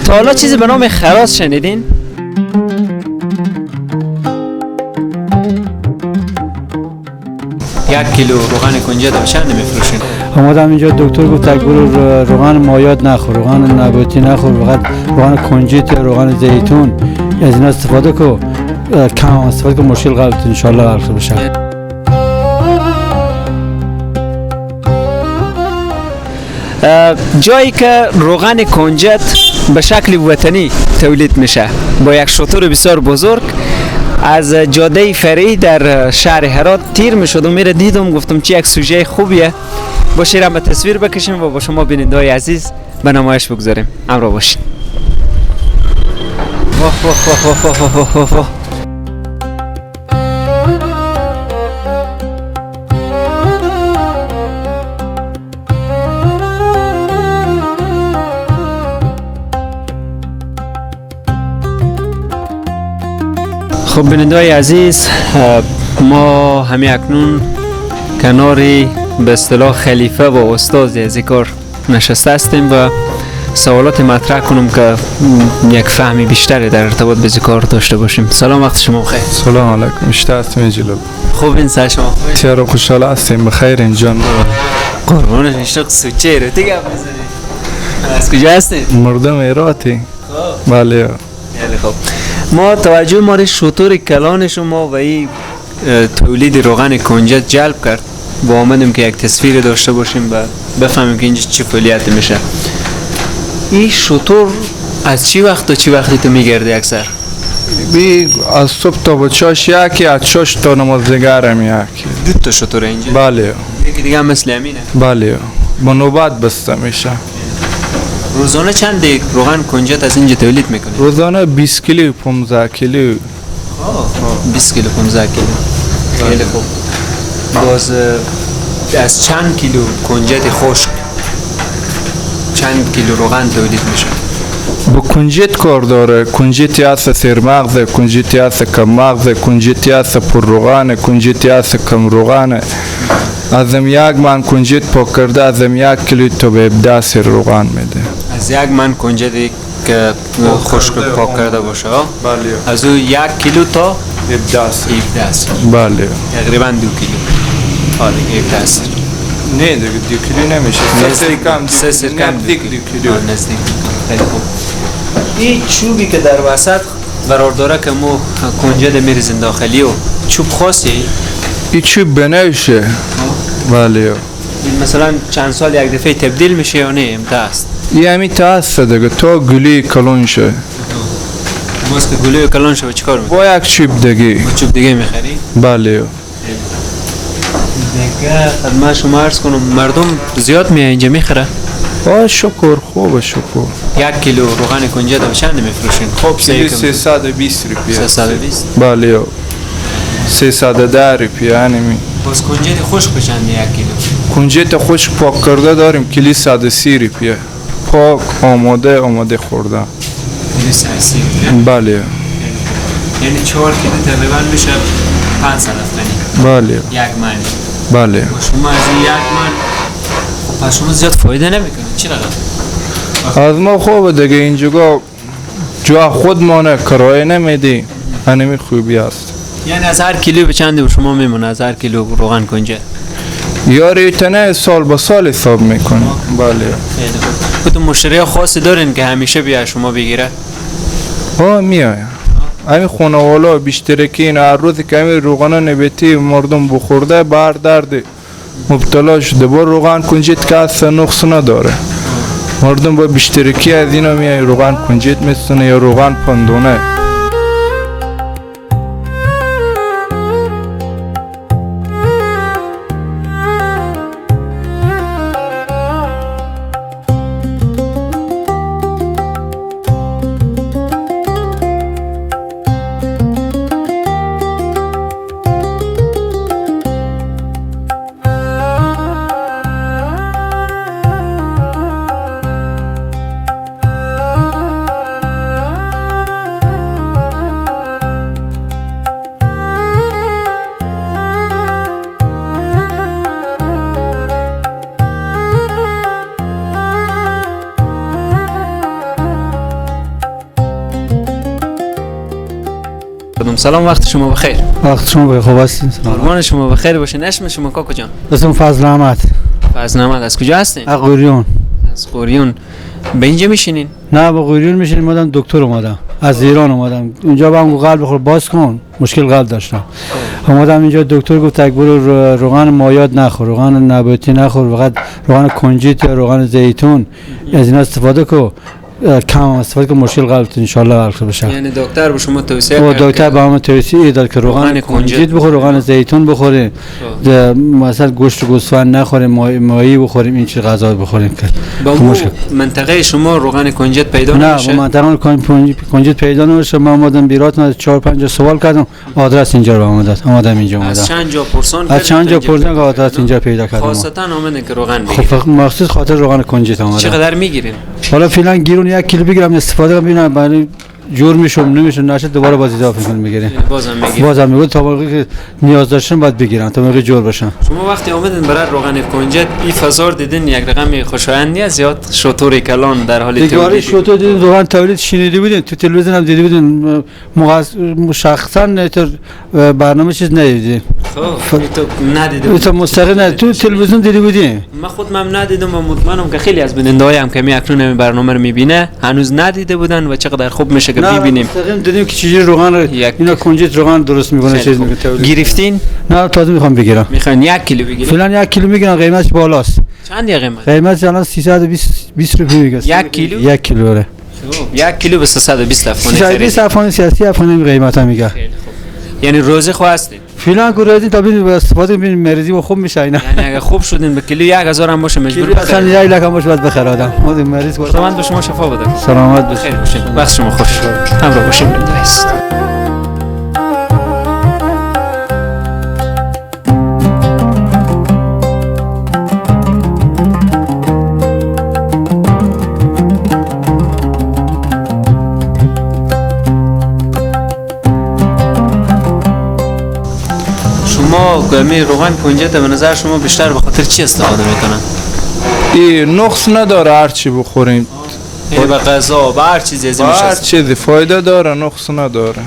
تا حالا چیزی به نام خراس شنیدین؟ یک کیلو روغن کنجد چند میفروشین؟ آمدم اینجا دکتر گفت یک برو روغن مایات نخور، روغن نباتی نخور، فقط روغن کنجد یا روغن زیتون از اینا استفاده کو، کم استفاده کو، مشکل قلبت انشالله حل بشه. جایی که روغن کنجد به شکل وطنی تولید میشه با یک شتر بسیار بزرگ از جاده فرعی در شهر هرات تیر میشد و میره دیدم، گفتم چی یک سوژه خوبیه باشه به تصویر بکشیم و با شما بیننده های عزیز به نمایش بگذاریم. همراه باشین. واه واه واه واه واه واه واه. خب بیننده های عزیز، ما همه اکنون کنار به اصطلاح خلیفه و استاد از کار نشسته هستیم و سوالات مطرح کنم که یک فهمی بیشتری در ارتباط به کار داشته باشیم. سلام، وقت شما بخیر. سلام علیکم، اشته هستیم جلال. خوب این سر شما خوب؟ چرا خوشحال هستیم، بخیر اینجان. قربانش اشتاق سوچه رو دیگه میزنی. از کجا هستید؟ مردم ایراتی. بله. خیلی خوب. ما توجه ما رو شتر کلان شما و این تولید روغن کنجد جلب کرد و آمدیم که یک تصویر داشته باشیم و بفهمیم که اینجا چه فعالیت میشه. این شتر از چی وقت تا چی وقتی تو میگردی اکثر؟ بی از صبح تا به چاش یکی، از چاش تا نماز دیگر هم یکی. دو تا شتر اینجا؟ بله. یکی دیگه هم مثل امینه؟ بله، با نوبت بسته میشه. روزانه چند دیگ روغن کنجد از اینجا تولید میکنید؟ روزانه 20 کیلو 15 کیلو. 20 کیلو 15 کیلو. خیلی خوب. باز از چند کیلو کنجد خشک چند کیلو روغن تولید میشه؟ با کنجد کار داره. کنجدی هست سیر مغز، کنجدی هست کم مغز، کنجدی هست پر روغن، کنجدی هست کم روغن. ازم یک من کنجد پاک کرده ازم یک کیلو تا به 17 سیر روغن میده. از یک من کنجدی که خشک پاک کرده باشه، بله، از او یک کیلو تا 17 سیر. 17 سیر. بله، تقریبا 2 کیلو. آره 17 سیر. نه دیگه 2 کیلو نمیشه، 3 سیر کم، 3 سیر کم، 2 کیلو نزدیک. خیلی خوب. این چوبی که در وسط قرار داره که مو کنجد میریزیم داخلی و چوب خاصی؟ این چوب بنوشه. بله. این مثلا چند سال یک دفعه تبدیل میشه یا نه امتى است؟ این همی تا هست دیگه تا گلی کلون شه. باز که گلی کلون شه چیکار میکنی؟ با یک چوب دیگه. با چوب دیگه میخری؟ بله. دیگه خدمت شما عرض کنم مردم زیاد میای اینجا میخره؟ آه شکر، خوبه شکر. یک کیلو روغن کنجد چند میفروشین؟ خب 320 روپیه. 320؟ بله. 310 روپیه یعنی. باز کنجد خشک به چند یک کیلو؟ کنجد خشک پاک کرده داریم کیلو 130 روپیه. پاک آماده آماده خورده. کیلو 130 روپیه؟ بله. یعنی 4 کیلو تقریبا میشه 500 افغانی. بله. یک من. بله. شما از این یک من خب پس شما زیاد فایده نمیکنید، چی رقم؟ از ما خوبه دیگه، اینجا جا خودمانه، کرایه نمیدی، انمی خوبی است. یعنی از هر کیلو به چند شما میمونه از هر کیلو روغن کنجد؟ یاری تنه سال به سال حساب میکنه. بله. خیلی خوب. تو مشتری خاصی دارین که همیشه بیا شما بگیره؟ ها میای. همین خانوالا بیشتر که این هر روز که همین روغن نباتی مردم بخورده بر درد مبتلا شده، با روغن کنجد که اصلا نقص نداره. مردم با بیشترکی از اینا میای روغن کنجد میسونه یا روغن پندونه. سلام، وقت شما بخیر. وقت شما بخیر، خوب هستین؟ قربان شما بخیر باشین. اسم شما کاکو جان؟ اسم فضل احمد. فضل احمد، از کجا هستین؟ از قوریون. از قوریون. به اینجا میشینین؟ نه، با قوریون میشینیم. اومدم دکتر اومدم، از ایران اومدم. اونجا با هم قلب خور باز کن، مشکل قلب داشتم. اومدم اینجا دکتر گفت تک برو روغن مایات نخور، روغن نباتی نخور، فقط روغن کنجد یا روغن زیتون از اینا استفاده کو، کم استفاده که مشکل قلبت ان شاء الله حل بشه. یعنی دکتر به شما توصیه کرد؟ دکتر به ما توصیه داد که روغن کنجد بخور، روغن زیتون بخوریم، مثلا گوشت گوسفند نخوریم، ماهی بخوریم، این چیز غذا بخوریم که با مشکل. منطقه شما روغن کنجد پیدا نمیشه؟ نه، منطقه کنجد پیدا نمیشه. ما اومدم بیرات 4 5 سوال کردم، آدرس اینجا رو اومد، اومدم اینجا اومدم. از چند جا پرسان کردم، از چند جا پرسان که آدرس اینجا پیدا کردم. خاصتا اومدن که روغن بگیریم. خب مخصوص خاطر روغن کنجد اومدم. چقدر میگیرین؟ حالا فعلا گیرون 1 کیلو بگیرم استفاده کنم، ببینم برای جور میشم نمیشم، نشه دوباره باز اضافه کنم میگیریم. بازم میگیریم. بازم میگم تا موقعی که نیاز داشتم باید بگیرم، تا موقعی جور بشم. شما وقتی اومدین برای روغن کنجد این فضا دیدین یک رقم خوشایند نیست، زیاد شطور کلان در حال تولید. شطور دیدین، روغن تولید شنیده بودین، تو تلویزیون هم دیده بودین، مشخصا برنامه چیز ندیدین. خب تو ندیده بودین؟ تو مستقیم نه، تو تلویزیون دیده بودین. من خودم ندیدم و مطمئنم که خیلی از بیننده‌های هم که می اکنون این برنامه رو میبینه هنوز ندیده بودن و چقدر خوب میشه که ببینیم. مستقیم دیدیم که چجوری روغن رو اینا کنجد روغن درست میکنه، چیز میکنه. گرفتین؟ نه، تازه میخوام بگیرم. میخواین 1 کیلو بگیرید؟ فعلا 1 کیلو میگیرم، قیمتش بالاست. چند قیمت؟ قیمت الان 320 روپیه میگه. 1 کیلو؟ 1 کیلو آره. خب 1 کیلو به 320 افغانی. 320 افغانی، 30 افغانی قیمت میگه. خیلی خوب. یعنی روزه خو هستید؟ فعلا که روزی تا ببینیم استفاده ببینیم مریضی و خوب میشه اینا. یعنی اگه خوب شدین به کیلو 1000 هم باشه مجبور بخرید. اصلا 1 لک هم باشه باید بخره آدم. ما مریض خداوند به شما شفا بده. سلامت باشید. خیر باشید. وقت شما خوش. همراه باشید. است. می روغن کنجد به نظر شما بیشتر به خاطر چی استفاده میکنن؟ این نقص نداره، هر چی بخوریم. یعنی به غذا به هر چیزی از این هر چیزی فایده داره، نقص نداره.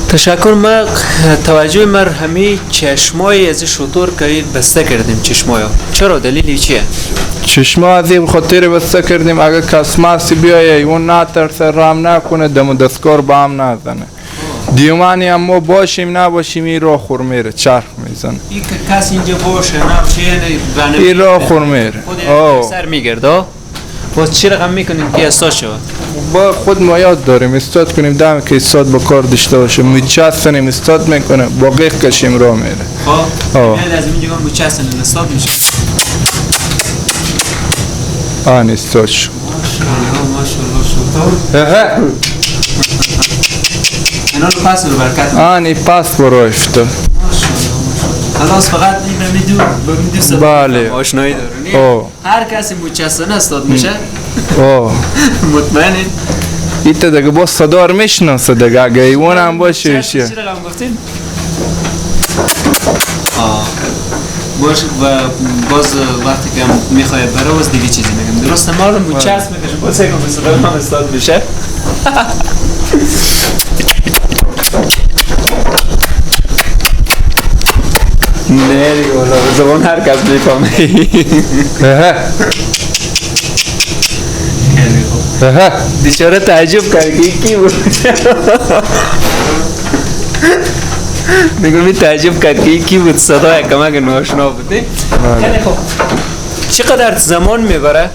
تشکر. ما توجه مر همه چشمای از شطور که بسته کردیم چشمایا، چرا؟ دلیلی چیه؟ چشما از این خاطر بسته کردیم اگه کس ماسی بیایه اون نترسه، رام نکنه، دم دستکار با هم نزنه. دیومانی هم ما باشیم نباشیم این راه خور میره، چرخ میزنه. این که کس اینجا باشه نباشه یعنی این راه خور میره، خود سر میگرده. باز چی رقم میکنیم که استاد شود؟ با خود ما یاد داریم استاد کنیم، دم که استاد با کار داشته باشه میچسبیم استاد میکنه، با قیق کشیم راه میره. خب از اینجا میچسبیم استاد میشه. آن استاد شد. ماشاءالله ماشاءالله شد. اینا رو پس رو برکت. آنی پس برو افتاد. خلاص فقط این میدو به بله آشنایی داره. هر کسی مچسنه استاد میشه. اوه مطمئنین؟ ایت دیگه با صدار میشناسه دیگه، اگه ایوان هم باشه میشه. چی رقم گفتین؟ باش و باز وقتی که میخواد بره باز دیگه چیزی میگم. درسته ما رو مچس میکشه باز یک صدار هم استاد میشه. نه دیگه والا زبان هر کس میفهمه. بیچاره تعجب کرد که کی بود. میگم تعجب کرد که کی بود، صدای کمک ناشنا بود. خیلی خوب. چقدر زمان میبره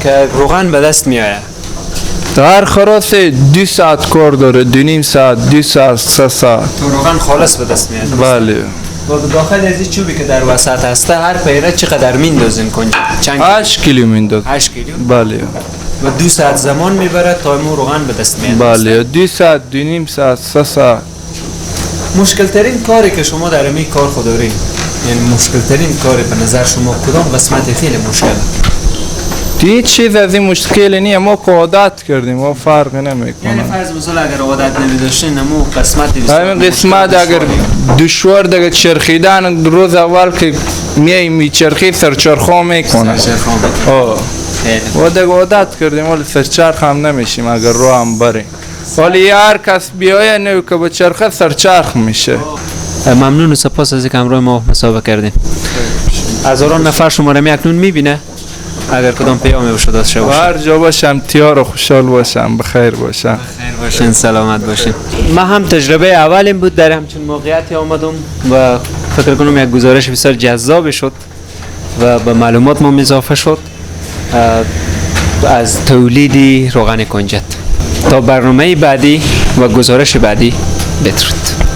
که روغن به دست میآید؟ هر خراس 2 ساعت کار داره، 2.5 ساعت، 2 ساعت، 3 ساعت تو روغن خالص به دست میاد. بله. و داخل از این چوبی که در وسط هسته هر پیره چقدر میندازین کنجد؟ چند 8 کیلو مینداز. 8 کیلو؟ بله. و 2 ساعت زمان میبره تا مو روغن به دست میاد. بله، 2 ساعت، 2.5 ساعت، 3 ساعت. مشکل ترین کاری که شما در این کار خود دارین، یعنی مشکل ترین کار به نظر شما کدام قسمت خیلی مشکله؟ هیچ چیز از این مشکل نیه، ما که عادت کردیم، ما فرق نمیکنه. یعنی فرض مثال اگر عادت نمی‌داشتین نمو قسمت همین قسمت اگر دشوار دیگه چرخیدن روز اول که میای میچرخی سرچرخا میکنه. سرچرخا میکنه. و دیگه عادت کردیم، ولی سرچرخ هم نمیشیم اگر رو هم بریم. ولی هر کس بیایه نه که به چرخه سرچرخ میشه. ممنون و سپاس از اینکه همراه ما مصاحبه کردین. هزاران نفر شما را اکنون میبینه، اگر کدام پیامی بشه داشته باشه. هر جا باشم تیار و خوشحال باشم، بخیر باشم. خیر باشین، سلامت باشین. من هم تجربه اولیم بود در همچین موقعیتی آمدم و فکر کنم یک گزارش بسیار جذاب شد و به معلومات ما اضافه شد از تولید روغن کنجد. تا برنامه بعدی و گزارش بعدی، بدرود.